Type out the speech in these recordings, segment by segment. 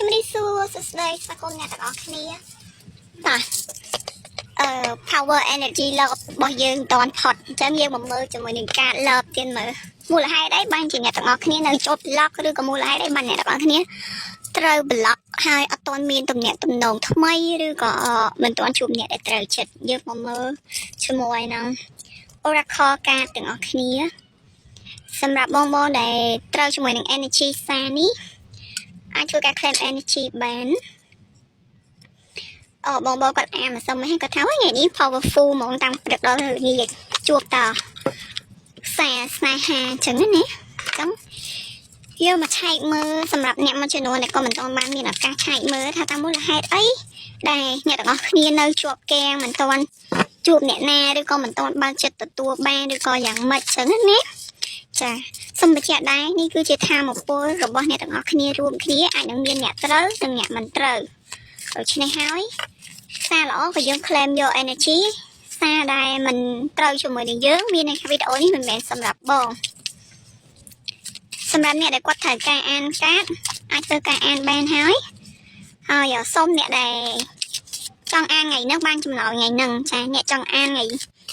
ជំរាបសួរសួស្តីស្វាគមន៍អ្នកទាំងអស់គ្នាបាទpower energy love របស់យើងមិនតាន់ផុតអញ្ចឹងយើងមកមើលជាមួយនឹងការ love ទៀតមើលមូលហេតុអីបានជាអ្នកទាំងអស់គ្នានៅជាប់ lock ឬក៏មូលហេតុអីបានអ្នកទាំងអស់គ្នាត្រូវ block ហើយអត់ទាន់មានទំនាក់ទំនងថ្មីឬក៏មិនទាន់ជួបអ្នកដែលត្រូវចិត្តយើងមកមើលជាមួយនឹង Oracle card ទាំងអស់គ្នាសម្រាប់បងបងដែលត្រូវជាមួយនឹង energy សារនេះអាចធ្វើការ claim energy បានអូបងបងគាត់អានមកសុំហ្នឹងគាត់ថាថ្ងៃនេះ powerful ហ្មងតាំងព្រឹកដល់ល្ងាចជួបតសារស្នេហាអញ្ចឹងណាអញ្ចឹងយកមកឆែកមើលសម្រាប់អ្នកមួយចំនួនដែលក៏មិនទាន់បានមានឱកាសឆែកមើលថាតាមមូលហេតុអីដែលអ្នកទាំងអស់គ្នានៅជាប់គាំងមិនទាន់ជួបអ្នកណាឬក៏មិនទាន់បើកចិត្តទទួលបានឬក៏យ៉ាងម៉េចចឹងណាចាសូមបញ្ជាក់ដែរនេះគឺជាធម៌ពលរបស់អ្នកទាំងអស់គ្នារួមគ្នាអាចនឹងមានអ្នកត្រូវនិងអ្នកមិនត្រូវដូច្នេះហើយសារល្អក៏យើង claim យក energy សារដែលមិនត្រូវជាមួយនឹងយើងមាននៅវីដេអូនេះមិនមែនសម្រាប់បងសម្រាប់អ្នកដែលគាត់ត្រូវការអានកាតអាចធ្វើការអានបានហើយហើយសូមអ្នកដែលចង់អានថ្ងៃហ្នឹងបានចម្លើយថ្ងៃហ្នឹងចាអ្នកចង់អានថ្ងៃ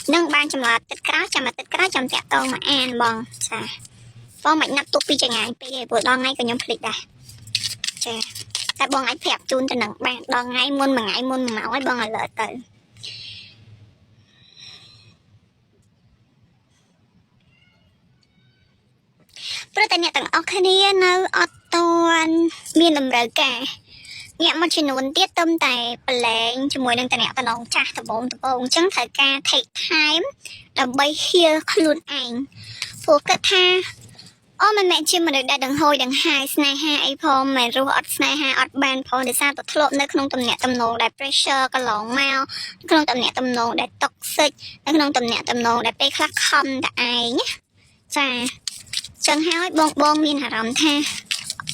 ហ្នឹងបានចម្លើយអាទិត្យក្រោយចាំអាទិត្យក្រោយចាំតាក់ទងមកអានបងចាបងមិនណាត់ទុកពីចងាយពេកទេព្រោះដល់ថ្ងៃក៏ខ្ញុំភ្លេចដែរចាតែបងអាចប្រាប់ជូនទៅនឹងបានដល់ថ្ងៃមុនមួយថ្ងៃមុន1ម៉ោងឲ្យបង alert ទៅព្រោះតែអ្នកទាំងអស់គ្នានៅអត់ទាន់មានតម្រូវការអ្នកមួយចំនួនទៀតទំតែប្រឡែងជាមួយនឹងតំណតំណងចាស់ដំបងដំបងអញ្ចឹងត្រូវការ take time ដើម្បី heal ខ្លួនឯងព្រោះគិតថាអូមិនមែនជាមនុស្សដែលដង្ហូយដង្ហាយស្នេហាអីផងមិនរស់អត់ស្នេហាអត់បានផងដោយសារតែធ្លាប់នៅក្នុងទំនាក់ទំនងដែល pressure កន្លងមកក្នុងទំនាក់ទំនងដែល toxic នៅក្នុងទំនាក់ទំនងដែលពេលខ្លះខំតែឯងណាចាចឹងហើយបងបងមានអារម្មណ៍ថា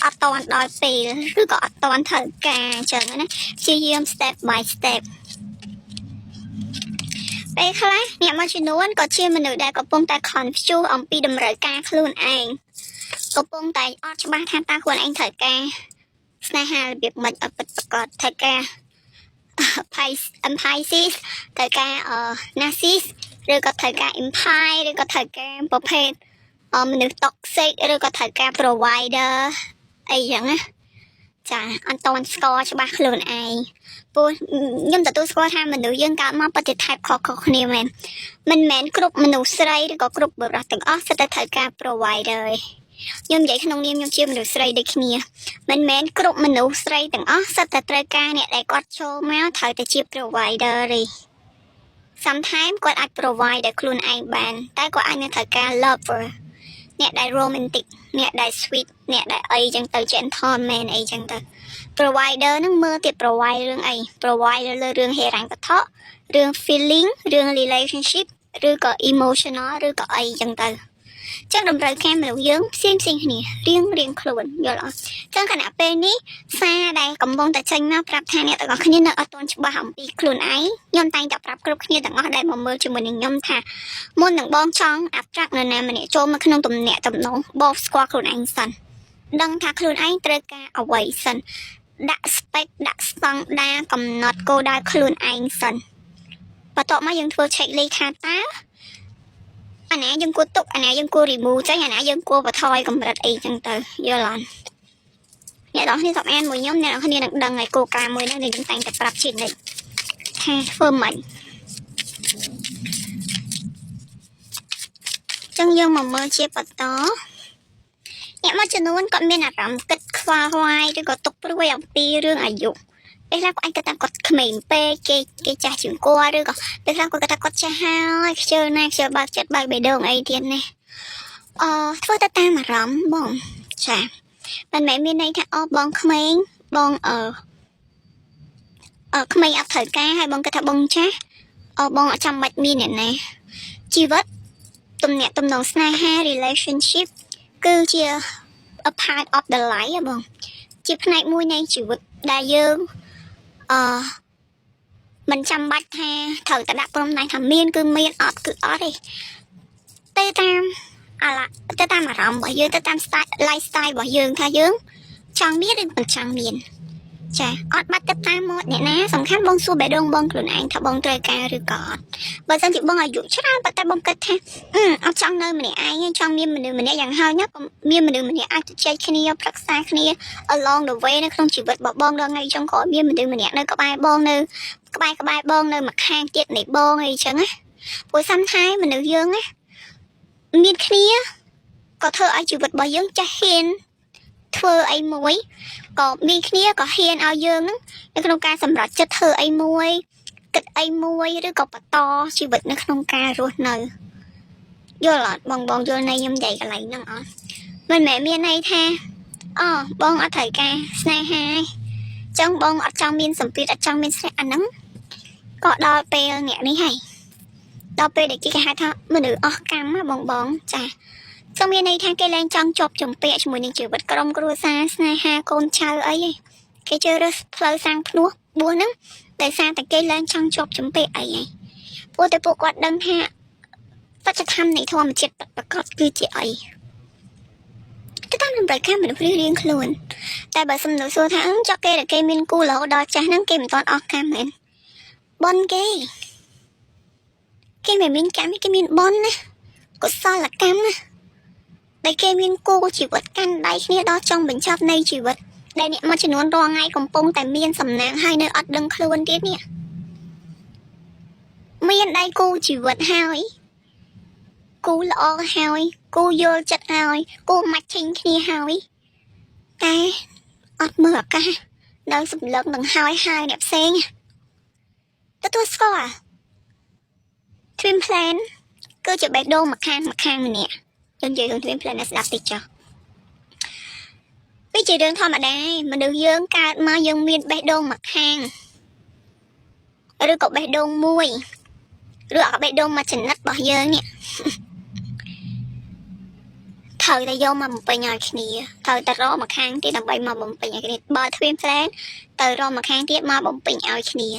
អត់តន់ដល់ពេលឬក៏អត់តន់ត្រូវការអញ្ចឹងណាព្យាយាម step by step ពេលខ្លះអ្នកមួយចំនួនក៏ជាមនុស្សដែលកំពុងតែ confuse អំពីតម្រូវការខ្លួនឯងកំពុងតែអត់ច្បាស់ថាតើខ្លួនឯងត្រូវការស្នេហារបៀបម៉េចឲ្យពិតប្រាកដត្រូវការ Pisces ត្រូវការ Narcissist ឬក៏ត្រូវការ Empire ឬក៏ត្រូវការប្រភេទមនុស្ស toxic ឬក៏ត្រូវការ provider អីចឹងណាចាអត់តន់ស្គាល់ច្បាស់ខ្លួនឯងព្រោះខ្ញុំទទួលស្គាល់ថាមនុស្សយើងកើតមកពិតជា type ខុសៗគ្នាមែនមិនមែនគ្រប់មនុស្សស្រីឬក៏គ្រប់បុរសទាំងអស់សុទ្ធតែត្រូវការ provider ទេខ្ញុំនិយាយក្នុងនាមខ្ញុំជាមនុស្សស្រីដូចគ្នាមិនមែនគ្រប់មនុស្សស្រីទាំងអស់សុទ្ធតែត្រូវការអ្នកដែលគាត់ចូលមកត្រូវតែជា provider ទេ sometimes គាត់អាច provide ដល់ខ្លួនឯងបានតែគាត់អាចនឹងត្រូវការ lover អ្នកដែល romantic អ្នកដែល sweet អ្នកដែលអីចឹងទៅ gentleman អីចឹងទៅ provider ហ្នឹងមើលទៀត provide រឿងអី provide លើរឿងហិរញ្ញវត្ថុរឿង feeling រឿង relationship ឬក៏ emotional ឬក៏អីចឹងទៅចឹងតម្រូវការមនុស្សយើងផ្សេងផ្សេងគ្នារៀងរៀងខ្លួនយល់អត់ចឹងខណៈពេលនេះសារដែលកំពុងតែចេញមកប្រាប់ថាអ្នកទាំងអស់គ្នានៅអត់ទាន់ច្បាស់អំពីខ្លួនឯងខ្ញុំតែងតែប្រាប់គ្រប់គ្នាទាំងអស់ដែលមកមើលជាមួយនឹងខ្ញុំថាមុននឹងបងចង់ attract នរណាម្នាក់ចូលមកក្នុងទំនាក់ទំនងបងស្គាល់ខ្លួនឯងសិនដឹងថាខ្លួនឯងត្រូវការអ្វីសិនដាក់ spec ដាក់ស្តង់ដាកំណត់គោលដៅខ្លួនឯងសិនបន្ទាប់មកយើងធ្វើ check list ថាតើអាណាយើងគួរទុកអាណាយើងគួរ remove ចេញអាណាយើងគួរបន្ថយកម្រិតអីចឹងទៅយល់អត់អ្នកនរគ្នាស្បអានមួយខ្ញុំអ្នកនរគ្នានឹងដឹងហើយគោលការណ៍មួយហ្នឹងដែលខ្ញុំតែងតែប្រាប់ជានិច្ចថាធ្វើម៉េចចឹងយើងមកមើលជាបន្តអ្នកមួយចំនួនគាត់មានអារម្មណ៍គិតខ្វល់ខ្វាយឬក៏ទុកព្រួយអំពីរឿងអាយុពេលខ្លះគាត់អាចគិតថាគាត់ក្មេងពេកគេគេចាស់ជាងគាត់ឬក៏ពេលខ្លះគាត់គិតថាគាត់ចាស់ហើយខ្ជិលណាស់ខ្ជិលបើកចិត្តបើកបេះដូងអីទៀតណាអឺធ្វើទៅតាមអារម្មណ៍បងចាមិនមែនមានន័យថាអូបងក្មេងបងអឺអឺក្មេងអត់ត្រូវការហើយបងគិតថាបងចាស់អូបងអត់ចាំបាច់មានអ្នកណាជីវិតទំនាក់ទំនងស្នេហា relationship គឺជា a part of the life បងជាផ្នែកមួយនៃជីវិតដែលយើងអឺមិនចាំបាច់ថាត្រូវតែដាក់ព្រំដែនថាមានគឺមានអត់គឺអត់ទេទៅតាមអាឡាទៅតាមអារម្មណ៍របស់យើងទៅតាម style lifestyle របស់យើងថាយើងចង់មានឬមិនចង់មាន ចាអត់បាត់ទឹកតាមមាត់អ្នកណាសំខាន់បងសួរបេះដូងបងខ្លួនឯងថាបងត្រូវការឬក៏អត់បើសិនជាបងអាយុច្រើនប៉ុន្តែបងគិតថាអឺអត់ចង់នៅម្នាក់ឯងទេចង់មានមនុស្សម្នាក់យ៉ាងហោចណាស់ក៏មានមនុស្សម្នាក់អាចជជែកគ្នាប្រឹក្សាគ្នា along the way នៅក្នុងជីវិតរបស់បងដល់ថ្ងៃចុងក្រោយមានមនុស្សម្នាក់នៅក្បែរបងនៅក្បែរក្បែរបងនៅម្ខាងទៀតនៃបងអីចឹងណាព្រោះសំថៃមនុស្សយើងណាមានគ្នាក៏ធ្វើឲ្យជីវិតរបស់យើងចេះហ៊ានធ្វើអីមួយក៏មានគ្នាក៏ហ៊ានឲ្យយើងហ្នឹងនៅក្នុងការសម្រេចចិត្តធ្វើអីមួយគិតអីមួយឬក៏បន្តជីវិតនៅក្នុងការរស់នៅយល់អត់បងបងយល់ន័យខ្ញុំនិយាយកន្លែងហ្នឹងអត់មិនមែនមានន័យថាអូបងអត់ត្រូវការស្នេហាទេចឹងបងអត់ចង់មានសម្ពាធអត់ចង់មានស្នេហ៍អាហ្នឹងក៏ដល់ពេលអ្នកនេះហើយដល់ពេលដែលគេគេហៅថាមនុស្សអស់កម្មណាបងបងចាចង់មានន័យថាគេលែងចង់ជាប់ជំពាក់ជាមួយនឹងជីវិតក្រុមគ្រួសារស្នេហាកូនចៅអីឯងគេជឿរើសផ្លូវសាងភ្នោះបួសហ្នឹងដោយសារតែគេលែងចង់ជាប់ជំពាក់អីឯងព្រោះតែពួកគាត់ដឹងថាសច្ចធម្មនៃធម្មជាតិពិតប្រាកដគឺជាអីទៅតាមតម្រូវការមនុស្សរៀងៗខ្លួនតែបើសំណួរសួរថាអឺចុះគេដែលគេមានគូរហូតដល់ចាស់ហ្នឹងគេមិនទាន់អស់កម្មមែនបនគេគេមិនមានកម្មទេគេមានបនណាកុសលកម្មណាដែលគេមានគូជីវិតកាន់ដៃគ្នាដល់ចុងបញ្ចប់នៃជីវិតដែលអ្នកមួយចំនួនរាល់ថ្ងៃកំពុងតែមានសំណាងហើយនៅអត់ដឹងខ្លួនទៀតនេះមានដៃគូជីវិតហើយគូល្អហើយគូយល់ចិត្តហើយគូ matching គ្នាហើយតែអត់មើលឱកាសនៅសម្លឹងនឹងហើយហើយអ្នកផ្សេងទទួលស្គាល់ Twin Flame គឺជាបេះដូងម្ខាងម្ខាងម្នាក់យើងនិយាយរឿង Twin Flame អ្នកស្ដាប់តិចចុះវាជារឿងធម្មតាមនុស្សយើងកើតមកយើងមានបេះដូងម្ខាងឬក៏បេះដូងមួយឬក៏បេះដូងមួយចំណិតរបស់យើងនេះត្រូវតែយកមកបំពេញឲ្យគ្នាត្រូវតែរកមកខាងទៀតដើម្បីមកបំពេញឲ្យគ្នាបើ Twin Flame ទៅរកមកខាងទៀតមកបំពេញឲ្យគ្នា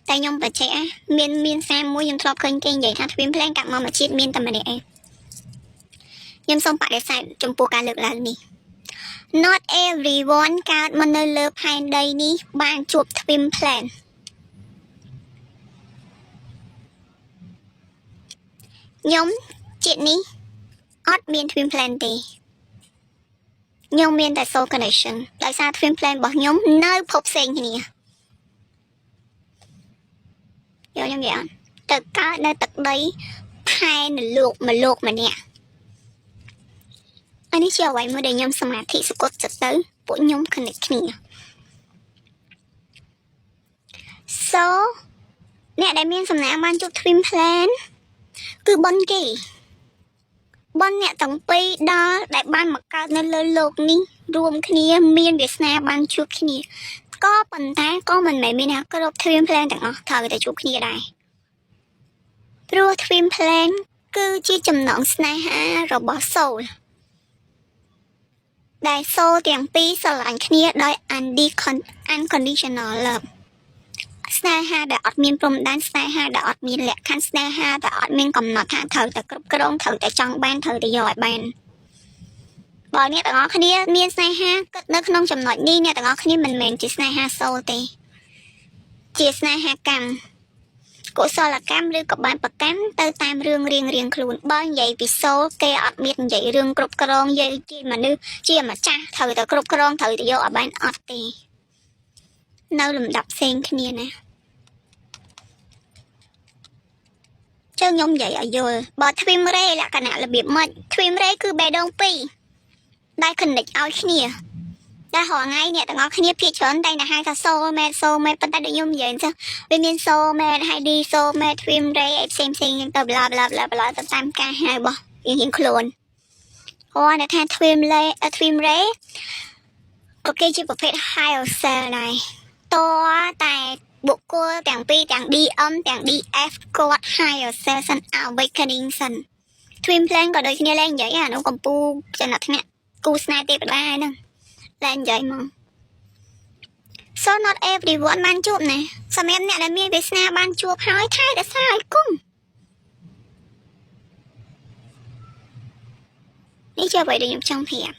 តែខ្ញុំបច្ចេកណាមានមានសារមួយខ្ញុំធ្លាប់ឃើញគេនិយាយថា Twin Flame កាត់មកមួយជាតិមានតែម្នាក់ឯងខ្ញុំសូមបដិសេធចំពោះការលើកឡើងនេះ Not everyone កើតមកនៅលើផែនដីនេះបានជួប Twin Flame ខ្ញុំជាតិនេះអត់មាន Twin Flame ទេខ្ញុំមានតែ soul connection ដោយសារ Twin Flame របស់ខ្ញុំនៅភពផ្សេងគ្នាយល់ខ្ញុំនិយាយអត់ទៅកើតនៅទឹកដីផែនលោកមួយលោកម្នាក់អានេះជាអ្វីមួយដែលខ្ញុំសមាធិសុគតចិត្តទៅពួកខ្ញុំ connect គ្នា so អ្នកដែលមានសំណាងបានជួប Twin Flame គឺបុណ្យគេបុណ្យអ្នកទាំងពីរដល់ដែលបានមកកើតនៅលើលោកនេះរួមគ្នាមានវាសនាបានជួបគ្នាក៏ប៉ុន្តែក៏មិនមែនមានថាគ្រប់ Twin Flame ទាំងអស់ត្រូវតែជួបគ្នាដែរព្រោះ Twin Flame គឺជាចំណងស្នេហារបស់ soul ដែល soul ទាំងពីរស្រឡាញ់គ្នាដោយ unconditional love ស្នេហាដែលអត់មានព្រំដែនស្នេហាដែលអត់មានលក្ខខណ្ឌស្នេហាដែលអត់មានកំណត់ថាត្រូវតែគ្រប់គ្រងត្រូវតែចង់បានត្រូវតែយកឲ្យបានបើអ្នកទាំងអស់គ្នាមានស្នេហាគិតនៅក្នុងចំណុចនេះអ្នកទាំងអស់គ្នាមិនមែនជាស្នេហា soul ទេជាស្នេហាកម្មកុសលកម្មឬក៏បានប្រកម្មទៅតាមរឿងរៀងរៀងខ្លួនបើនិយាយពី soul គេអត់មាននិយាយរឿងគ្រប់គ្រងនិយាយជាមនុស្សជាម្ចាស់ត្រូវតែគ្រប់គ្រងត្រូវតែយកឲ្យបានអត់ទេនៅលំដាប់ផ្សេងគ្នាណាចឹងខ្ញុំនិយាយឲ្យយល់បើ Twin Ray លក្ខណៈរបៀបម៉េច Twin Ray គឺបេះដូងពីរដែល connect ឲ្យគ្នាតែរាល់ថ្ងៃអ្នកទាំងអស់គ្នាភាគច្រើនតែងតែហៅថា soul mate soul mate ប៉ុន្តែដូចខ្ញុំនិយាយអញ្ចឹងវាមាន soul mate ហើយ D soul mate twin ray អីផ្សេងផ្សេងៗទៅ bla bla bla bla ទៅតាមការហៅរបស់រៀងៗខ្លួនគាត់តែថា twin ray twin ray ក៏គេជាប្រភេទ higher self ដែរតតែបុគ្គលទាំងពីរទាំង DM ទាំង DF គាត់ higher self សិន awakening សិន twin flame ក៏ដូចគ្នាលែងនិយាយអានោះកំពូលចំណាត់ថ្នាក់គូស្នេហ៍ទេវតាហ្នឹងលែងនិយាយមក So not everyone បានជួបណាសម្រាប់អ្នកដែលមានវាសនាបានជួបហើយថែរក្សាឲ្យគង់នេះជាអ្វីដែលខ្ញុំចង់ប្រាប់